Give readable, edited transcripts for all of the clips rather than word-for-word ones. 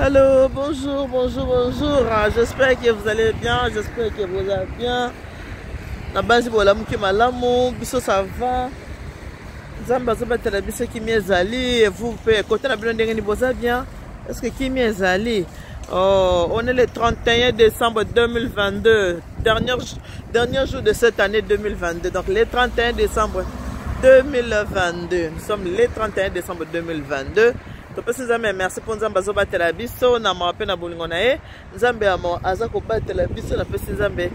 Hello, bonjour, bonjour, bonjour. Ah, j'espère que vous allez bien, j'espère que vous allez bien. Na basi bolamuki malamu, biso ça va. Nzambe azobatela biso kimia ezali, vous mpe kote na bino ndenge ni boza bien. Est-ce que kimia ezali? Oh, on est le 31 décembre 2022, dernier, dernier jour de cette année 2022. Donc le 31 décembre 2022. Nous sommes le 31 décembre 2022. Topesi Nzambe merci mpo Nzambe azobatela biso na mawa mpe na bolingo na ye. Nzambe ya mawa aza kobatela biso, napesi Nzambe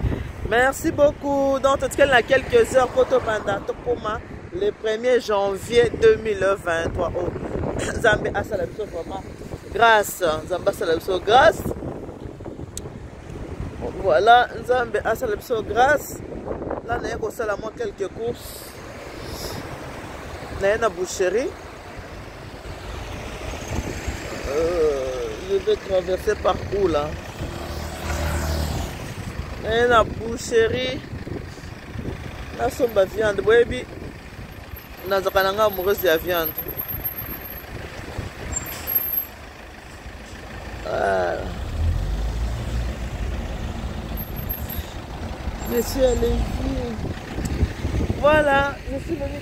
merci beaucoup. Donc totikali na quelques heures mpo tobanda tokoma le 1er janvier 2023. Oh, Nzambe asala biso vraiment grâce, Nzambe asala biso grâce. Voilà, Nzambe asala biso grâce. Là naye kosala mwa quelques courses, naye na boucherie. Je vais traverser par où là? Naye na boucherie, nasomba viande. Boyebi nazalaka na nga amoureuse ya viande. Voilà. Monsieur, allez-y. Voilà, je suis venu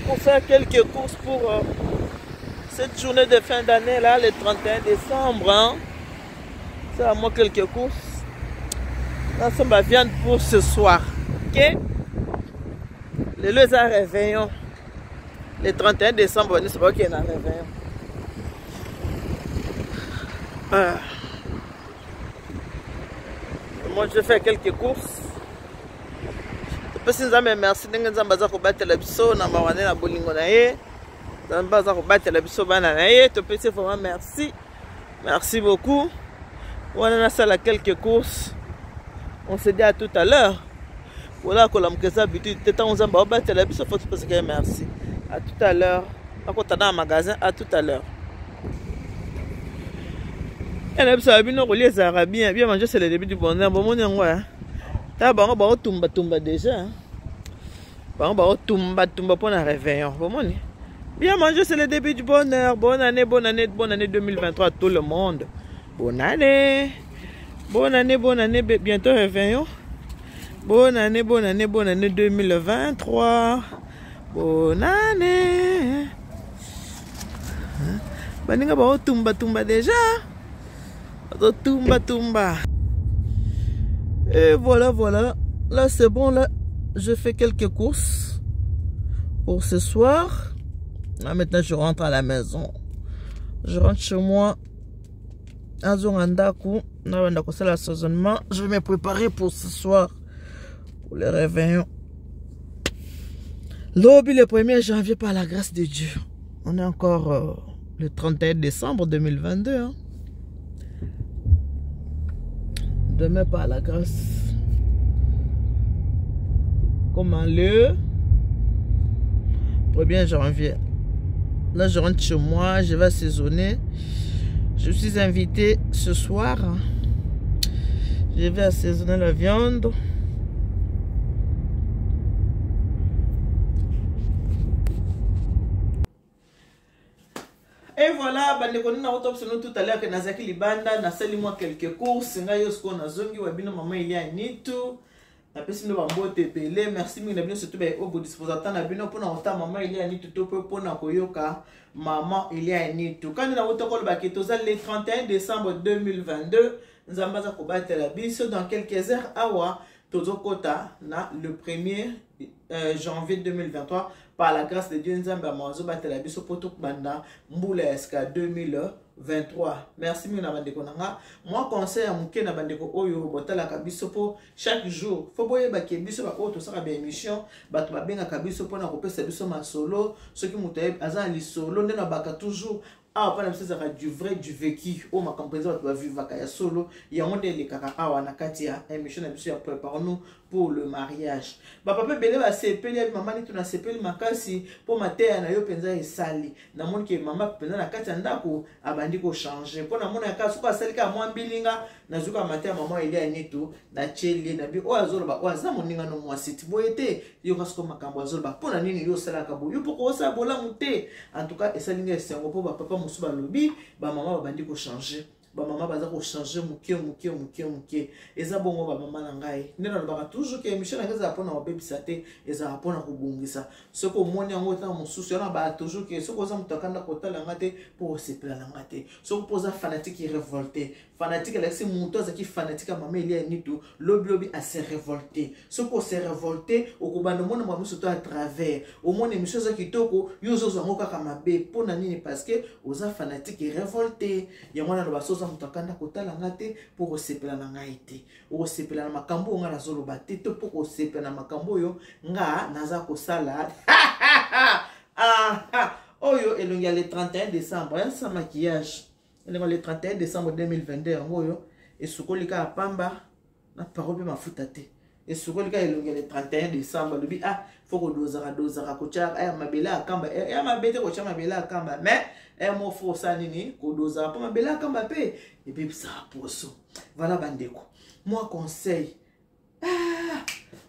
pour faire quelques courses pour cette journée de fin d'année là, le 31 décembre. Hein. C'est à moi quelques courses. Là, c'est ma viande pour ce soir. Ok? Le lieu est réveillon. Le 31 décembre, nous sommes ok, on a réveillon. Ah. Moi, je fais quelques courses. Topesi Nzambe merci ndenge Nzambe aza kobatela biso na mawa nde na bolingo na ye. Nzambe aza kobatela biso bana na ye. Topesi vraiment merci. Merci beaucoup. Wana nasala quelques courses. On se dit à tout à l'heure. Voilà kolamuka eza habitude te ntango Nzambe aobatela biso faut topesaka ye merci. À tout à l'heure. Nakota na magasin à tout à l'heure. Ena biso ya bino kolia ezalaka bien. Bien manger c'est le début du bonheur. Bomoni yango ya. Ta bango bao tumba tumba déjà. Bango bao tumba tumba pour na réveillon. Bomoni. Bien manger c'est le début du bonheur. Bonne année, bonne année, bonne année 2023 à tout le monde. Bonne année. Bonne année, bonne année, bientôt réveillon. Bonne année, bonne année, bonne année 2023. Bonne année. Baninga bao tumba tumba déjà. Bazo tumba tumba. Et voilà, voilà. Là, c'est bon. Là, je fais quelques courses pour ce soir. Là, maintenant, je rentre à la maison. Je rentre chez moi. Azonga ndako. Nabanda kosala assaisonnement. Je vais me préparer pour ce soir. Pour le réveillon. Lobi le 1er janvier, par la grâce de Dieu. On est encore le 31 décembre 2022. Hein. Demain, par la grâce. Comment le 1er janvier. Là, je rentre chez moi, je vais assaisonner. Je suis invitée ce soir. Je vais assaisonner la viande. Et voilà, bandeko nina otop sino tout à l'heure que nazaki libanda, nasali moi quelques courses, ngai yo siko nazongi wa bino mama Elia Nitu. Napesi bino bambote ebele, merci mingi na bino surtout ba oyo bodisposata na bino mpona kotala mama Elia Nitu to mpe mpona koyoka mama Elia Nitu. Kandi na wuta koloba ke toza le 31 décembre 2022, Nzambe aza kobatela biso dans quelques heures awa tozokota na le 1er janvier 2023 par la grâce de Dieu. Nzambe azobatela biso po tokobanda mbula ya sika 2023. Merci mingi na bandeko na nga. Mwa conseil ya moke na bandeko oyo botalaka biso po chaque jour fo boyeba ke biso ba oyo tosaka ba émission, bato babengaka biso mpona kopesa biso masolo. Soki moto aza na lisolo nde nabaka toujours awa mpona biso ezalaka du vrai du vécu oyo makambo mpenza bato bavivaka ya solo, yango nde elekaka awa na kati ya émission na biso ya Préparons-nous pour le mariage. Bapapa ebele basepeli, abi mama Nitu nasepeli makasi mpo mateya na yo mpenza esali. Namoni ke mama mpenza na kati ya ndako abandi kochanger mpo namona kaka soki asali kaka mwa mbilinga, nazuka mateya mama Elia Nitu natieli ye na bi oyo azoloba oyo aza moninga no mwasi ti boye te, yoka soko makambo azoloba mpo na nini yo osalaka boye, yo mpo kosala bolamu te. En tout cas esali ngai esengo mpo bapapa mosusu balobi bamama babandi kochanger, bamama Bamama baza kochange moke moke moke moke. Eza bongo, bamama na ngai. Nde nalobaka toujours ke émission na ngai ezala mpona kobebisa te, ezala mpona kobongisa. Soki omoni yango ntango mosusu yana baa toujours ke soki oza moto akanda, kotala nga te mpo kosepela na nga te. Soki mpo oza fanatique révolté, fanatique alakisi moto azalaki fanatique ya mama Elia Nitu, lobilobi ase révolté. Soki ose révolté, okobanda omona makambo nyonso to à travers. Omona émission eza kitoko, yo ozozwa yango kaka mabe. Mpo na nini? Parce que oza fanatique révolté. Yango wana aloba, so oza moto akanda, kotala nga te mpo kosepela na ngai te. Okosepela na makambo oyo nga nazoloba te, to mpo kosepela na makambo oyo nga naza kosala. Ah, oyo elongi ya le 31 décembre ya sans maquillage, elongi ya le 31 décembre 2022, yango oyo esukoli kaka pamba na paro mpe mafuta te, esukoli kaka elongi ya le 31 décembre. Alobi ah, faut kodozaka dozaka, kotya aya mabele ya kamba ya mabe te, kotya mabele ya kamba, mais aya mo faut osala nini, kodozaka mpo mabele ya kamba mpe ebebisaka poso. Voilà bandeko, moi conseil. Ah,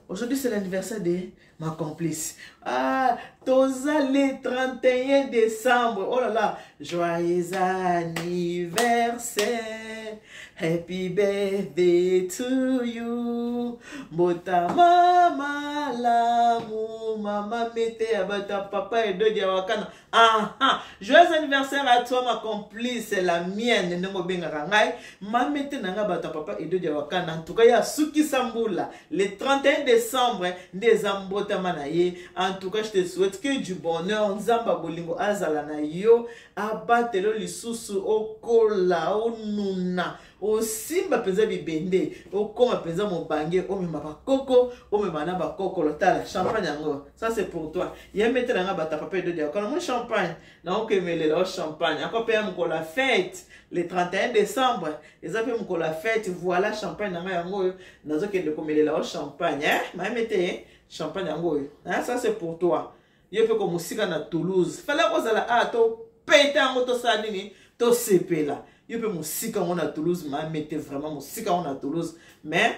aujourd'hui c'est l'anniversaire de ma complice. Ah, toza le 31 décembre. Oh là là, joyeux anniversaire. Happy birthday to you. Mbotama malamu, mama mete ya bata papa Edodi ya wakana. Ah, ah. Joyeux anniversaire à toi, ma complice, la mienne. Ndenge obengaka ngai mamete na ngai, bato ya papa Edodi ya wakana. En tout cas, ya sukisa mbula le 31 décembre nde eza mbotama na ye. En tout cas, je te souhaite que du bonheur. Nzambe ya bolingo azala na yo, abatelo lisusu, okola, onuna, osimba mpenza bibende, okóma mpenza mobange, omema bakoko, omema na bakokolo. Tala champagne yango, ça c'est pour toi. Ye mete na nga bato ya papa Edodi akona mo champagne naokemelela o champagne ako mpe ya mokolo ya fête. Le 31 décembre eza mpe mokolo ya fête. Voilà champagne na ngai yango oyo, nazokende komelela o champagne, eh? Mayeme te, champagne yango oyo, hein? Ça c'est pour toi. Ye mpe komosika na Toulouse, fallait kozala a topeta yango, tosala nini, tosepela. Yo mpe mosika yango na Toulouse, mamete, vraiment mosika yango na Toulouse, mais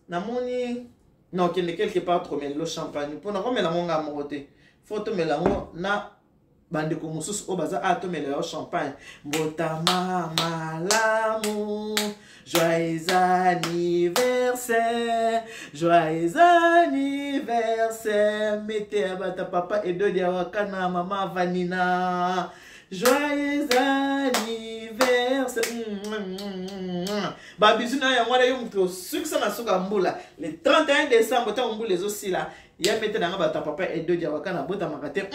namoni na okende quelque part tokomela champagne. Mpona komela yango nga moko te, faut tomela yango na bandeko mosusu oyo baza a tomela yo champagne. Mbotama malamu, joyeux anniversaire, joyeux anniversaire, mete ya bata papa Edodi ya wakana, mama Vanina, joyeux anniversaire. Babisous na yango wana. Yo moto osukisa na suka mbula le 31 décembre, ntango mbula ezosila, ya mete nanga bato ya papa Edodi ya wakana, abotamaka te,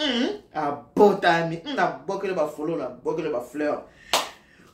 abotami, nabokele bafolo, nabokele bafleur.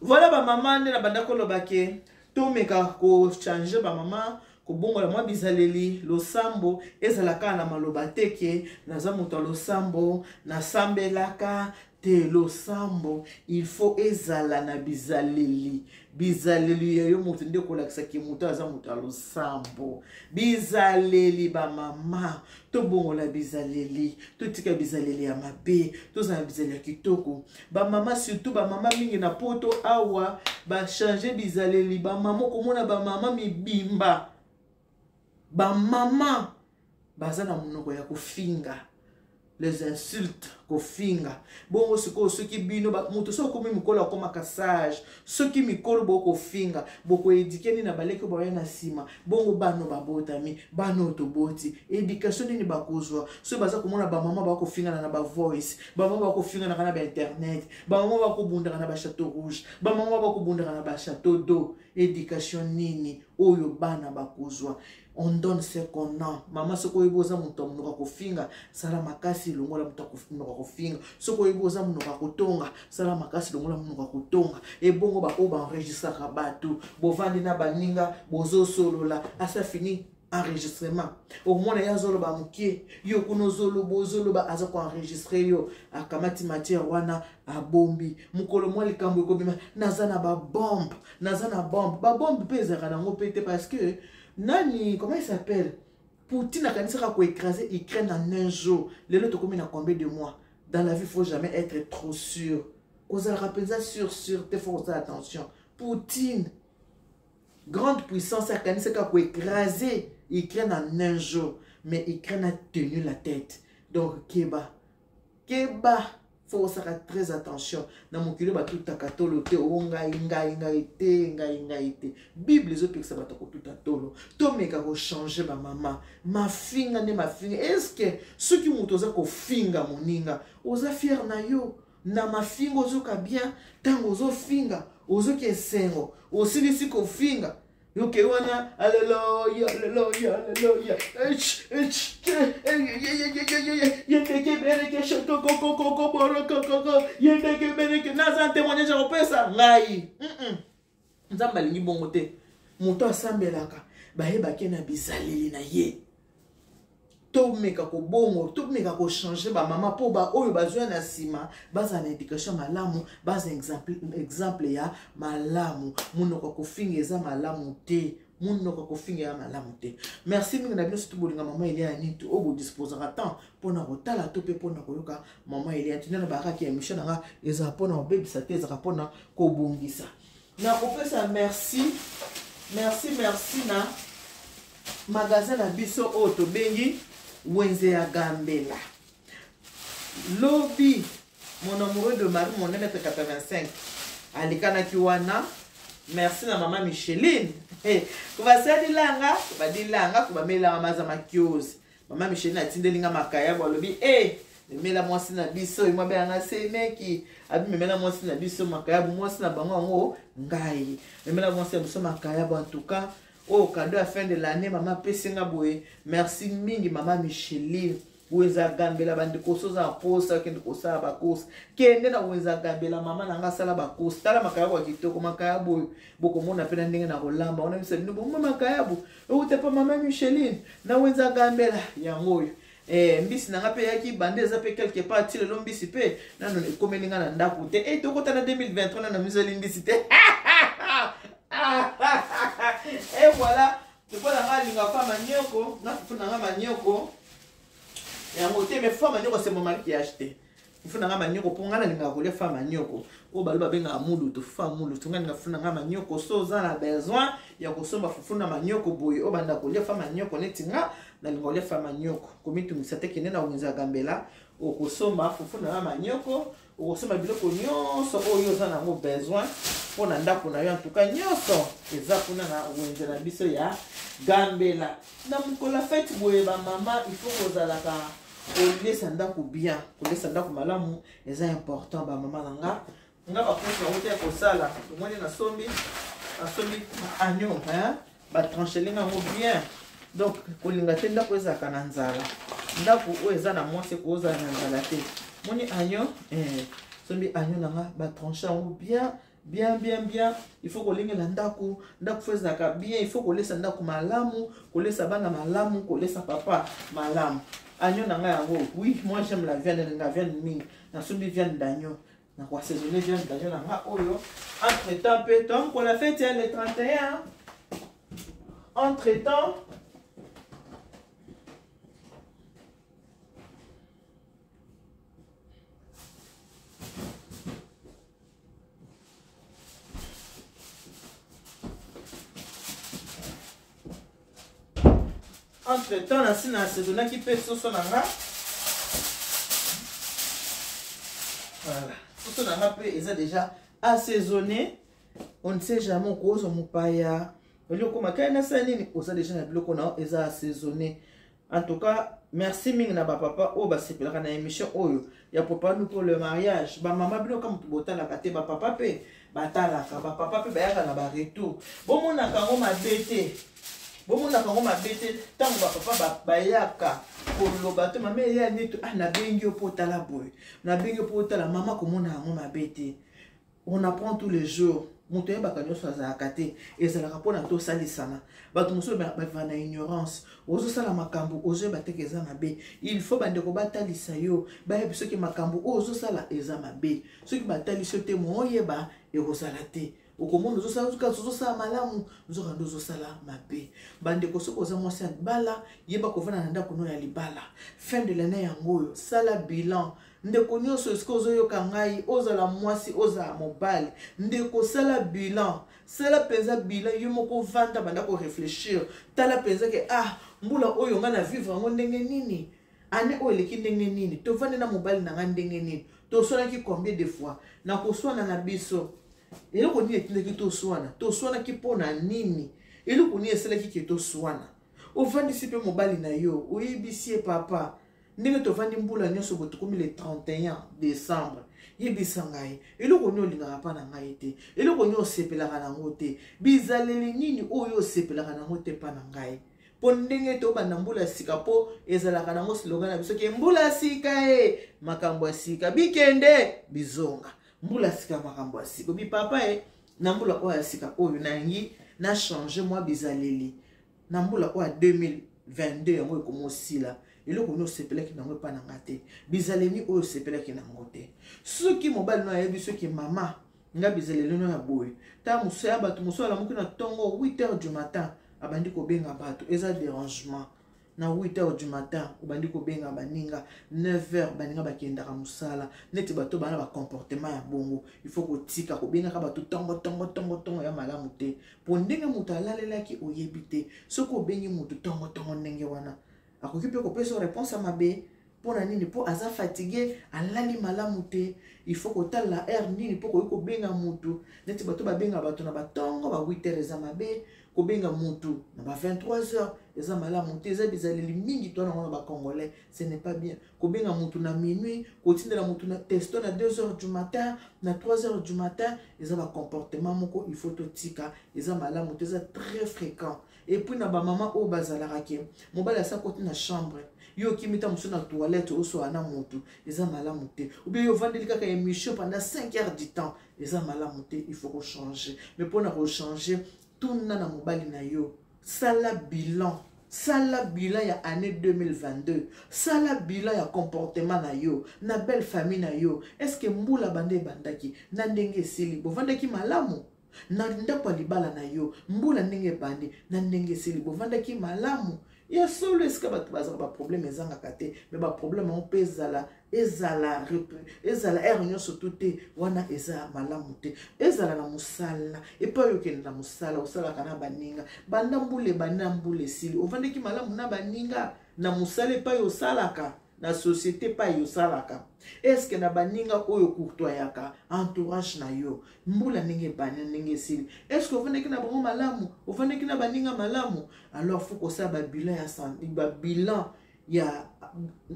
Voilà bamama, nde na banda koloba ke tomeka kochange, bamama, kobongola mwa bizaleli. Losambo ezala kaka na maloba te ke naza moto ya losambo, nasambelaka te. Losambo il faut ezala na bizaleli. Bizaleli ya yo moto nde kolakisaki moto aza moto ya losambo. Bizaleli, bamama, tobongola bizaleli, totika bizaleli ya mabe, tozala bizaleli ya kitoko. Bamama, surtout bamama mingi na poto awa, bachange bizaleli. Bamama, okomona bamama mibimba, bamama baza na monoko ya kofinga, les insultes, kofinga. Bongo sikoyo, soki bino moto, soki okomi mikolo, akomaka sage. Soki mikolo bokofinga, bokoéduquer nini na baleki oyo baya na nsima? Bongo bana babotami, bana oyo toboti, éducation nini bakozwa soki baza komona bamama bakofingana na bavoice, bamama bakofinganaka na bainternet, bamama bakobundaka na bachateau rouge, bamama bakobundaka na bachateau d'eau? Éducation nini oyo bana bakozwa? On donne ce qu'on a. Mama, soki oyebi oza moto ya monoko ya kofinga, sala makasi longola moto ya monoko ya kofinga. Soki oyebi oza monoko ya kotonga, sala makasi longola monoko ya kotonga. Ebongo baoyo baenregistraka bato, bovandi na baninga, bozosolola, asa fini enregistrement, okomona ye azoloba moke, yo kuna ozoloba, ozoloba, aza koenregistre yo, akamati matière wana, abombi. Mokolo mwa likambo ekobima, naza na babombe, naza na bombe. Babombe mpe ezalaka nango mpe te, parce que nani, comment il s'appelle, Poutine akanisaka koécraser Ukraine en un jour. Lelo tokomi na combien de mois? Dans la vie, faut jamais être trop sûr. Kozalaka mpenza sûr sûr te, faut kosala attention. Poutine, grande puissance, akanisaka koécraser Ukraine en un jour, mais Ukraine a tenu la tête. Donc keba, keba. Faut osaka très attention na mokili oyo batutaka tolo te. O ngai ngai ngai te, ngai ngai te. Bible ezopekisa bato kotuta tolo. Tomeka kochange bamama. Mafinga nde mafinga. Estce soki moto oza kofinga moninga, oza fiere na yo na mafinga? Ozoka bien ntango ozofinga, ozoki esengo, osilisi kofinga, yoke wana aleluya, aleluya, aleluya, yendeke bereke shotokokokoko yendeke bereke. Naza témoignage ya kopesa ngai. Nzambe alingi bongo te. Moto asambelaka, bayebaki na bizaleli na ye. Tomeka kobongo, tomeka kochange bamama, mpo baoyo bazwa na nsima bazala na éducation malamu, baza exemple ya malamu. Monoko ya kofinga eza malamu te, monoko ya kofinga ya malamu te. Merci mingi na bino, surtout bolinga mama Elia ya Nitu, oyo bodisposaka temps mpona kotala to mpe mpona koyoka mama Elia Nitu. Nano bayakaki ya émission na nga ezala mpona kobebisa te, ezalaka mpona kobongisa. Nakopesa merci, merci, merci na magasin na biso oyo tobengi Wenze ya Gambela. Lobi mon amoureux de Marie, mon 1m85, alekanaki wana. Merci na mama Micheline. Hey, kobasalilanga, kobadilanga, kobamelanga maza makiozi. Mama Micheline atindeli nga makayabo, alobi e hey, memela mwasi na biso. Ye abenganga semeki, abi memela mwasi na biso makayabo. Mwasi na bango yango ngai, memela mwasi na biso makayabo. En tout cas, oyo cadeau ya fin de l'année mama apesi nga boye. Merci mingi, mama Micheline, Wenze Agambela. Bandeko, so oza na posa, okende kosala bacourse, kende na Wenze Agambela. Mama na nga asala bacourse. Tala makayabo ya kitoko, makayabo oyo bokomona mpe na ndenge na kolamba wana. Biso bino bomoi makayabo euta mpa mama Micheline na Wenze Agambela yango oyo. Mbisi na nga mpe eyaki bande, eza mpe quelque part ti lelo mbisi mpe nano ekomeli nga na ndako te. Tokota na 2023, nano mizali mbisi te. Et voilà, lokola nga alinga fa manioko na fufu na nga manioko yango te, mais fa manioko, c'est mon mari qui a acheté fufu na nga manioko, mpo nga nalingaka kolia fa manioko oyo balo babengaka mulutu, fa mulutu. Nga nalinga fufu na nga manioko. So oza na besoin ya kosomba fufu na manioko boye, oyo banda kolia fa manioko neti nga nalinga kolia fa manioko, komitungisa te. Kende na Wenze ya Gambela, okosomba fufu na nga manioko, okosomba biloko nyonso oyo oza nango besoin mpo na ndako na yo. Antuka nyonso eza kuna na wenze na biso ya Gambela. Na mokolo ya fete boye, bamama, il faut kozalaka kolesa ndako bien, kolesa ndako malamu eza important. Bamama na nga, nga bacourse yango te ya kosala. Tomoni nasombi agneau, batranchelinga yango bien. Donc kolinga te ndako ezalaka na nzala. Ndako oyo eza na mwasi ekozala na nzala te. Moni agneau, sombi agneau na nga, batranche yango bien, bien, bien, bien. Il faut kolengela ndako. Ndako faut ezalaka bien. Il faut kolesa ndako malamu, kolesa bana malamu, kolesa papa malamu. Agneau na ngai yango, oui, moi j'aime la viande, nalinga viande mingi. Nasombi viande d'agneau, nakoassaisonne viande d'agneau na nga oyo. Entre temps mpe toamokola fete ya le 31. Entre temps entre temps nasi na assaisonnaki mpe soso na nga. Voilà, soso na nga mpe eza déjà assaisonné. On ne sait jamais, okozwa mopaya, oli okoma kai nasala nini, oza déjà na biloko na yo eza assaisonné. En tout cas, merci mingi na bapapa oyo basepelaka na émission oyo ya Préparons-nous pour le mariage. Bamama, bino ka moto botalaka te, bapapa mpe batalaka, bapapa mpe bayaka na baretour. Bomonaka yango mabe te, bomonaka yango mabe te ntango bapapa bayaka koloba te: "Mama eya neti, ah, nabengi yo mpo otala boye, nabengi yo mpo otala." Mama, komona yango mabe te. On apprend tous les jours. Moto ayebaka nyonso azalaka te. Ezalaka mpona tosalisana. Bato mosusu bava na ignorance. Ozosala makambo, ozoyeba teke eza mabe. Il faut bandeko batalisa yo, bayebi soki makambo oyo ozosala eza mabe. Soki batalisi yo te, mooyeba ekozala te. Okomona ozosala, ozosala malamu, nzoka nde ozosala mabe. Bandeko, soki oza mwasi ya libala, yeba kovanda na ndako no ya libala. Fin de l'année yango oyo, sala bilan. Ndeko nyonso, esika ozoyoka ngai, ozala mwasi, ozala mobali, ndeko, sala bilan, sala mpenza bilan yo moko. Vanda, banda korefléchir, tala mpenza ke ah, mbula oyo ngai na vivre yango ndenge nini, année oyo eleki ndenge nini, tovandi na mobali na ngai ndenge nini. Toswanaki combien de fois? Na koswana na biso, eloko nini etindaki toswana? Toswanaki mpo na nini? Eloko nini esalaki ke toswana? Ovandisi mpe mobali na yo, oyebisi ye: "Papa, ndenge tovandi mbula nyonso boye, tokomi le 31 décembre, yebisa ngai eloko nini olingaka mpa na ngai te, eloko nini osepelaka nango te, bizaleli nini oyo osepelaka nango te mpa na ngai?" Mpo ndenge tobanda mbula ya sika, mpo ezalaka nango slogan na biso ke mbula ya sika e makambo ya sika, bikende bizonga. Mbula ya sika, makambo ya sika. Obi: "Papa e, na mbula oyo ya sika oyo, nayangi na change mwa bizaleli. Na mbula oyo ya 2022 yango ekoma osila, eloko nini osepelaki nango epa na nga te? Bizaleli oyo osepelaki nango te?" Soki mobali no ayebi, soki mama nga bizaleli no ya boye, ta mosu ya bato mosusu alamuki na ntongo 8 heures du matin, abandi kobenga bato, eza dérangement. Na 8 heures du matin obandi kobenga baninga, 9 heures baninga bakendaka mosala. Neti bato bana bacomportement ya bongo, il faut kotika kobengaka bato ntongo ntongo ntongo ntongo, ya malamu te. Mpo ndenge moto alalelaki, oyebi te. Soki obengi moto ntongo ntongo ndenge wana, akoki mpe kopesa réponse ya mabe. Mpo na nini? Mpo aza fatigue, alali malamu te. Il faut kotala heure nini mpo koki kobenga motu. Neti bato babenga bato na batongo ba 8 heures, eza mabe. Kobenga motu na ba 23 heures eza malamu te. Eza bizaleli mingi to nango na bacongolais, ce n'est pas bien. Kobenga motu na minuit, kotindela motu na texto na 2 heures du matin, na 3 heures du matin, eza bacomportement moko il faut totika, eza malamu te, eza très fréquent. Et puis na bamama oyo bazalaka ke mobali asa koti na chambre, yo okimi ta mosusu na toilette, osola na motu, eza malamu te. Ou bien yo ovandeli kaka émission pendant 5 heures du temps, eza malamu te. Il faut kochanger. Mais mpona kochanger, tuna na mobali na yo, sala bilan. Sala bilan ya année 2022, sala bilan ya comportement na yo na belle famille na yo. Est ce que mbula banda ebandaki na ndenge esili, bovandaki malamu na ndako ya libala na yo? Mbula ndenge ebandi na ndenge esili, bovandaki malamu ya solo? Esika bato bazalaka, baproblème ezangaka te, mais baproblème yango mpe ezala heure nyonso tu te, wana eza malamu te. Ezala na mosala, epai oyo okende na mosala, osalaka na baninga, banda mbula ebandi na mbula esili, ovandaki malamu na baninga na mosala epai osalaka, na société epai osalaka? Est-ce na baninga oyo courtoyaka, entourage na yo, mbula ndenge ebandi na ndenge esili, est-ce ovandaki na bango malamu? Ovandaki na baninga malamu? Alors faut kosala babilan ya santé, babilan ya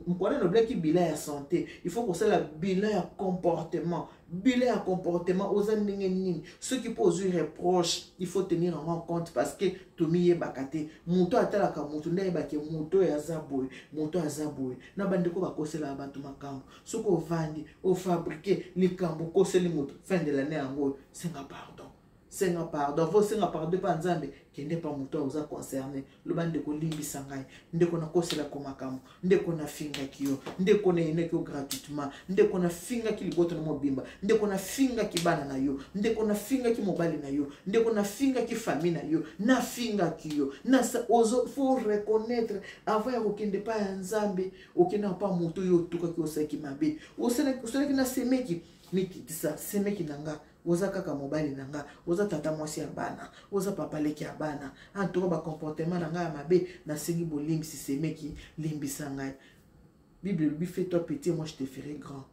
mokwana noblaki, bilan ya santé. Il faut kosala bilan ya comportement. Bilan ya comportement, oza ndenge nini? Soki mpo ozwi reproche, il faut tenir yango en compte, parce que tomiyebaka te. Moto atalaka moto nde ayebake moto oyo aza boye, moto aza boye. Na bandeko bakoselaka bato makambo, soki ovandi ofabriquer likambo, okoseli moto, fin de l'année yango oyo, senga pardon. Senga pardon. Faut senga pardon epa Nzambe. Kende pa moto oyo oza concerné, loba: "Ndeko, limbisa ngai. Ndeko, nakoselako makambo. Ndeko, nafingaki yo. Ndeko, nayinaki yo gratuitement. Ndeko, nafingaki libota na mobimba. Ndeko, nafingaki bana na yo. Ndeko, nafingaki mobali na yo. Ndeko, nafingaki famille na yo, nafingaki yo." Ozo faut reconnaître avant ya kokende pa ya Nzambe. Okende pa moto oyo otukaki, osalaki mabe, osalaki na semeki, mikitisa: "Semeki na nga, oza kaka mobali na nga, oza tata mwasi ya bana, oza papa leki ya bana. Antuka bacomportement na ngai ya mabe, nasengi bolimbisi. Semeki, limbisa ngai." Bible elobi: "Fais toi petit, moi je te ferai grand."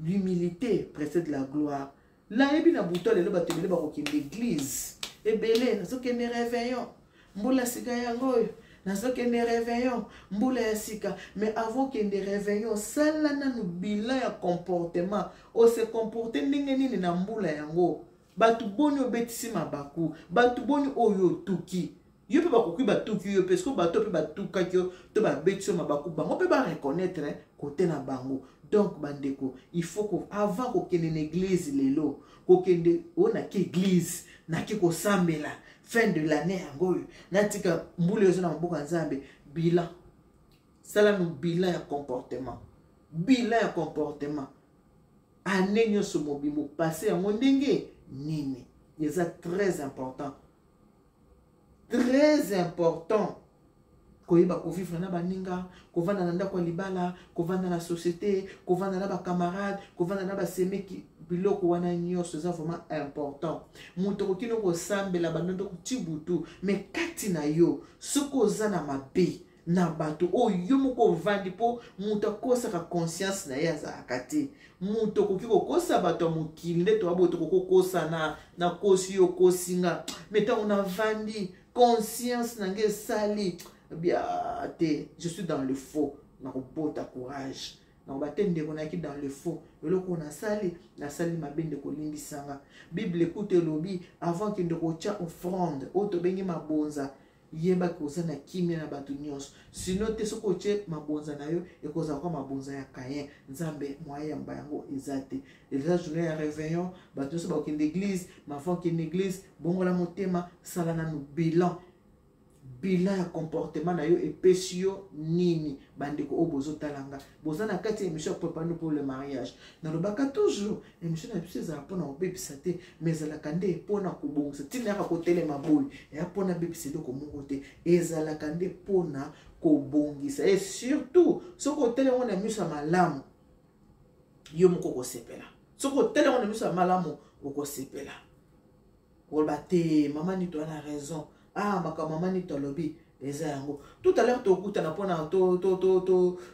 L'humilité précède la gloire. Nayebi na butu lelo bato ebele bakokende église ebele: "Nazokende réveillon, mbula sika yango oyo, nazokende réveillon, mbula ya sika." Mais avant okende réveillon, sala nanu bilan ya comportement. Ose comporte ndenge nini na mbula yango? Bato boni obetisi mabaku? Bato boni oyo otuki yo mpe bakoki batuki yo mpe? Soki bato mpe batukaki yo to babetisi yo mabaku, bango mpe bareconnaître kote na bango. Donc bandeko, il faut ko avant kokende na église lelo, kokende oyo naki église, naki kosambela, fin de l'année yango oyo, natika mbula eza na maboko ya Nzambe. Bilan, sala no bilan ya comportement. Bilan ya comportement, année nyonso mobimba opase yango ndenge nini? Eza très important, très important koyeba kovivre na baninga, kovanda na ndako ya libala, kovanda na société, kovanda na bacamarade, kovanda na basemeki. Biloko wana nyonso eza vraiment important. Moto okoki no kosambela bandondo ti butu, mais kati na yo soki oza na mabe. Na bato oyo yo moko ovandi, mpo moto akosaka conscience na ye azalaka te. Moto okoki kokosa bato ya mokili nde toya boye, tokoki kokosana, nakosi yo, okosi nga, me ntango navandi conscience na ngai esali bia te, je suis dans le faux, nakobota courage, nakoba te ndeko nayaki dans le faux, eloko oyo nasali, nasali mabe, ndeko limbisanga. Bible ekuta elobi avant kende kotya offrande oyo tobengi mabonza, yebaki oza na kimia na bato nyonso, sino te soki otye mabonza na yo ekozala kwa mabonza ya Kayen, Nzambe mwaye yamba yango eza te. Eza journée ya réveillon, bato nyonso bakokende église, mafan okende église, bongola motema, sala nanu bilan, bilan ya comportement na yo epesi yo nini. Bandeko oyo bozotala nga, boza na kati ya émission ya Prépare pour le mariage. Nalobaka toujours, émission na biso ezala mpona kobebisa te, mais ezalaka nde mpona kobongisa. Ntina yaka kotelema boye eya mpona bebisa eloko moko te, ezalaka nde mpona kobongisa. Et surtout soki otelema na miso ya malamu, yo moko okosepela. Soki otelema na miso ya malamu, okosepela, koloba te mama Nito ana raison. Ah, makambo mama Nito alobi eza yango. Tout à l'heure tokutana mpona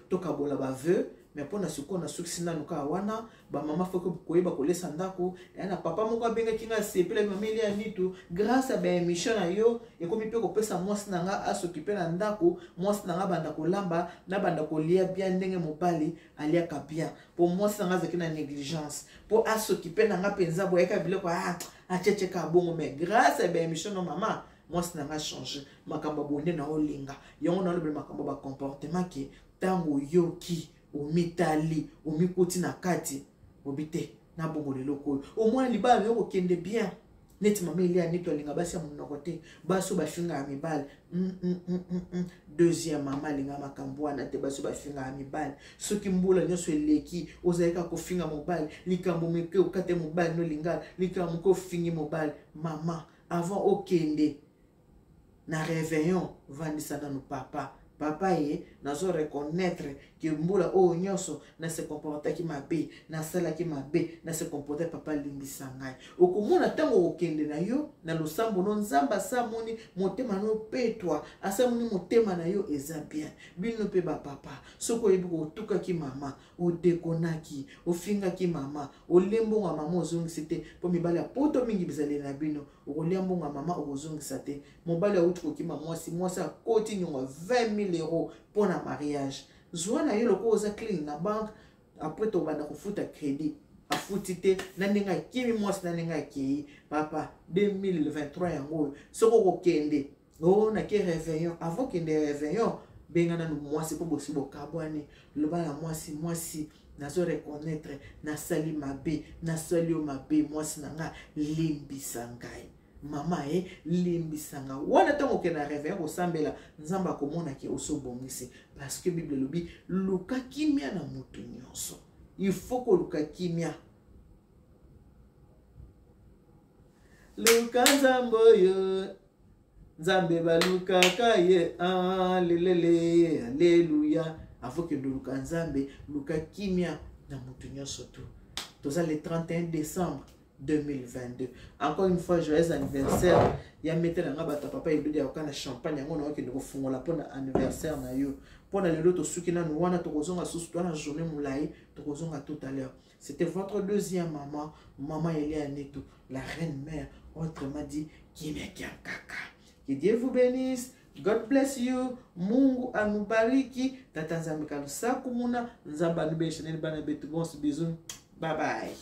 tokabola bavœux, mais mpona sikoyo nasukisi nanu kaka wana. Bamama, faut koyeba kolesa ndako. Eya na papa moko abengaki nga, asepelaki: "Mama Elia Nitu, grâce ya baémission na yo, ekomi mpe kopesa mwasi na nga asoki mpe na ndako. Mwasi na nga banda kolamba, nabanda kolia bien ndenge mobali aliaka bien, mpo mwasi na nga azalaki na négligence mpo asoki mpe na nga mpenza boyaka biloko, ah, atiatiaka bongo. Mais grâce ya baémission no, mama, mwasi na nga change." Makambo ya bonde na olinga yango, nalobela makambo ya bacomportement ke ntango oyoki, omitali, omikuti na kati, obi te nabongola eloko oyo, omwana libala nayo kokende bien. Neti mama Elia Nito alinga basi ya monoko te, basi oyo bafingaka mibali. Deuxième mama alinga makambo wana te, basi oyo bafingaka mibali. Soki mbula nyonso eleki, ozali kaka kofinga mobali, likambo moke okate mobali nolingala, likambo moke ofingi mobali. Mama, avant okende na réveillon, vandisa nanu papa. Papa ye, nazo reconnaître ke mbula oyo nyonso nase comportaki mabe, nasalaki mabe, nase comporte, papa limbisa ngai. Okomona ntango okokende na yo na losambo no, Nzambe asamoni motema no petwa, asamoni motema na yo eza bien. Bino mpe bapapa, soki oyebi kotukaki mama, odekonaki, ofingaki mama, olie mbongo ya mama, ozongisi te, mpo mibali ya poto mingi bizaleli na bino, okolia mbongo ya mama, okozongisa te. Mobali awuti kokima mwasi, mwasi akoti nyongo 20 000 euros mpo na mariage. Zwa na yo lokola oza clean na banque, après tobanda kofuta crédit. Afuti te na ndenge akimi mwasi, na ndenge akei. Papa, 2023 yango oyo, soki okokende o nake réveillon, avant okende réveillon, benga nanu mwasi, mpo bosi bokabwani. Loba na mwasi: "Mwasi, nazo reconnaître nasali mabe, nasali yo mabe. Mwasi na nga, limbisa ngai. Mama e, limbisa nga." Wana ntango okende na réveillon kosambela, Nzambe akomonaki osobongisi, parce que Bible elobi: "Luka kimia na motu nyonso." Il faut koluka kimia. Luka Nzambe oyo Nzambe balukaka ye. Ah, lelele, aleluya. Avokende oluka Nzambe, luka kimia na motu nyonso. Tu toza le 31 décembre 2022. Encore une fois, joyeux anniversaire ya mete na nga. Bato ya papa Ebedi ya koka na champagne yango na okende kofungola mpona anniversaire na yo. Mpona lelo tosuki nanu wana, tokozonga susu to wana journée molai, tokozonga tout à l'heure. C'était votre deuxième maman, maman Elia Neto, la reine mère, autrement dit Kimia Kiankaka. Que Dieu vous bénisse. God bless you. Mungu anubariki. Tata Nzambe kalusaku muna. Nzambe anubesha nene bana betu. Bons bisous. Bye bye.